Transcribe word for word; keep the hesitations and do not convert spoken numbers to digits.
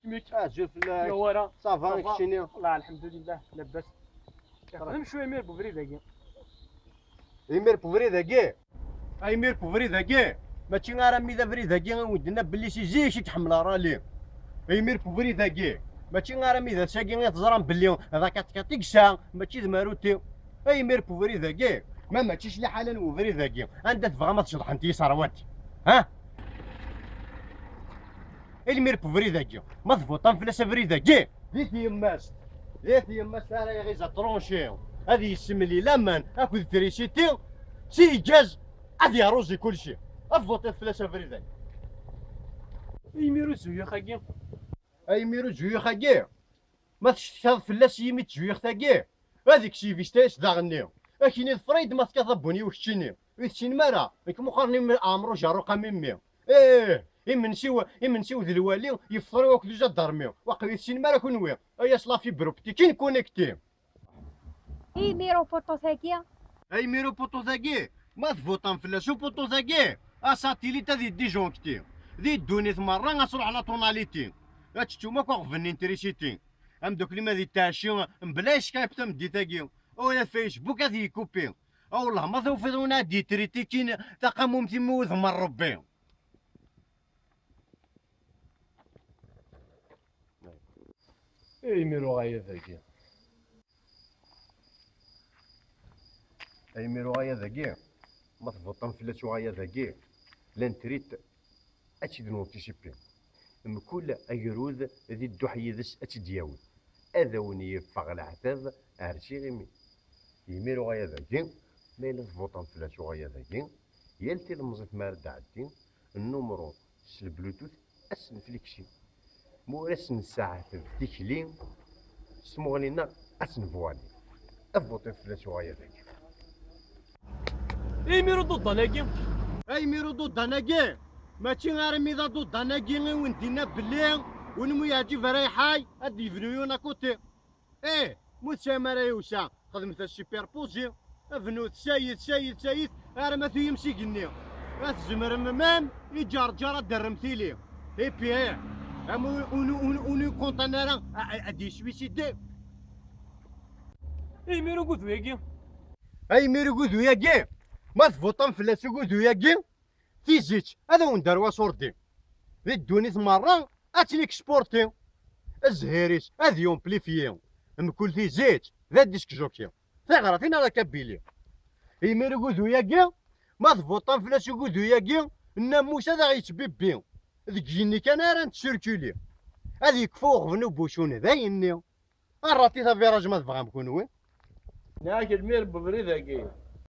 Azul fell-ak. Yawara. Ça va, ça va. Keččini? Wallah, alḥemdulillah, labas. Xdem cwiya imir n ubrid-agi. Imir n ubrid-agi? Imir n ubrid-agi? Mačči ara mi d abrid-agi i wen-d-nna belli si zik i iḥemmel rali. Imir n ubrid-agi? Mačči ara mi d ass-agi i teẓram belli d akaṭkaṭ i yesɛa, mačči d maruti. Imir n ubrid-agi? Ma mačči s liḥala n ubrid-agi, anda tebɣam ad ceḍḥent yiserwat? Ha? Imir n ubrid-agi, ma tvuṭam fell-as abrid-agi? Di tyemmast, di tyemmast ara iɣiz atranci, ad yessemli laman akked trisiti, si iǧaz ad yerruẓi kulci. Ad tvuṭiḍ fell-as abrid-agi. Imir uzuyux-agi? Imir uzuyux-agi? Ma tcetkaḍ fell-as yimi tzuyiɣ tagi, ad ikkes yibista-yas daɣenni. Akini ḍfer-iyi-d ma tekkateḍ abuni-w keččini. Ur tessinem ara, nekk muqar n Ɛemru Jarruq am mmi. Ih, imensi-w, imensi-w d lwali, yeffer akk d ujadarmi. Waqil ur tessinem ara kunwi. Ay as la fibre optique i nkunekti. Imir upuṭu-tagi? Ay imir upuṭu-tagi? Ma tvuṭam fell-as upuṭu-tagi, asatilit ad yeddijonkti. Di ddunit merra ad truḥ la tonalité. Ad tettum akk aɣbel n trisiti. Amdakkel-im ad yettɛecci mebla Skype tameddit-agi. Ula d Facebook ad yekupi. A wellah ma tufiḍ win ad d-yetritikin taqamumt-im i wudem n Rebbi. Imir uɣayad-agi. Imir uɣayad-agi, ma tvuṭam fell-as uɣayad-agi, lantrit ad tt-id-nantisipi. Mkul agrud di dduḥ yid-s ad tt-id-yawi. Ad awen-yeffeɣ leɛtab ar tiɣimi. Imir uɣayad-agi, ma yella tvuṭam fell-as uɣayad-agi, yal tilemẓit mi ara d-tɛeddi, nnumru s le Bluetooth ad s-nefliksi. Ma ur as-nessaɛteb tikli, s tmuɣli-nneɣ ad s-nvwali. Ad tvuṭiḍ fell-as uɣayad-agi. Imir ududan-agi? Ay imir ududan-agi? Mačči armi d adudan-agi i wen-d-inna belli win mu yeɛǧib ara iḥay ad d-yebnu yiwen akuti. Ih, ma ur tesɛim ara yiwsa, xedmet-as superposé. Bnut sayet, sayet, sayet, arma tuyem s igenni. Ad tzemrem même iǧerǧer ad d-terrem tili. Et puis, ih, am u-, unu, unu, unu kontan ara a-, a-, ad d-yeswiside. Imir ugudu-agi? Ay imir ugudu-agi? Ma tvuṭam fell-as ugudu-agi, tizit ad awen-d-aru asurdi. Di ddunit merra ad tt-neksporti. Azhir-is ad yumplifyi. Mkul tizit d adisk jockey. Taɣratin ara kabili. Imir ugudu-agi, ma tvuṭam fell-as ugudu-agi, nnamus ad aɣ-yettbibbi. Deg yigenni kan ara nettsurkuli. Ad yekfu uɣbel n ubucun d ayenni. Arratit aviraj ma tebɣam kunwi. Nniɣ-ak lmir n ubrid-agi.